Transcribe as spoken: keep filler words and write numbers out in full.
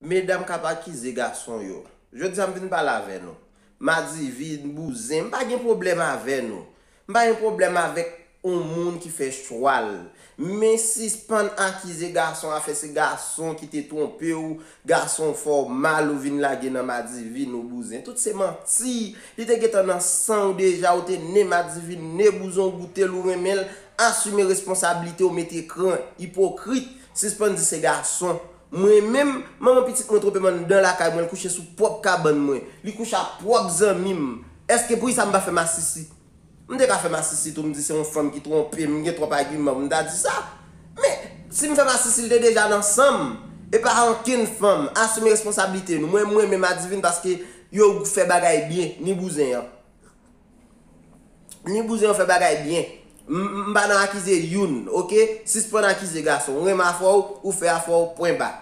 Medam k ap akize gason yo. Jodi a m vin pale avè nou. Madivin, Bouzen, m pa gen pwoblèm avè nou. M pa gen pwoblèm avèk yon moun ki fè chwa l. Men sispann akize gason afè se gason ki te twonpe w, gason fè w mal ou vin lage nan Madivin ou Bouzen. Tout se manti. Li te gentan nan san w deja, ou te ne Madivin, ne Bouzen, ou goute l, ou renmen l. Asime responsablite w, mete kran, ipokrit. Sispann di se gason. Mwen menm, manman pitit mwen twonpe m anndan lakay mwen, l kouche sou pwòp kabann mwen. Li kouche ak pwòp zanmi m. Èske pou sa m pa fè masisi? M te ka fè masisi tou, m di se yon fanm ki twonpe m, m gen twòp agiman pou m ta di sa. Men, si m fè masisi, l te deja nan san m. E pa ankenn fanm. Asime responsablite nou. Mwen, mwen menm Madivin paske yo fè bagay byen, ni Bouzen an. Ni Bouzen an fè bagay byen. M, m, m pa nan akize youn, oke? Sispann akize gason. Ou renmen afè w, ou fè afè w, pwen ba.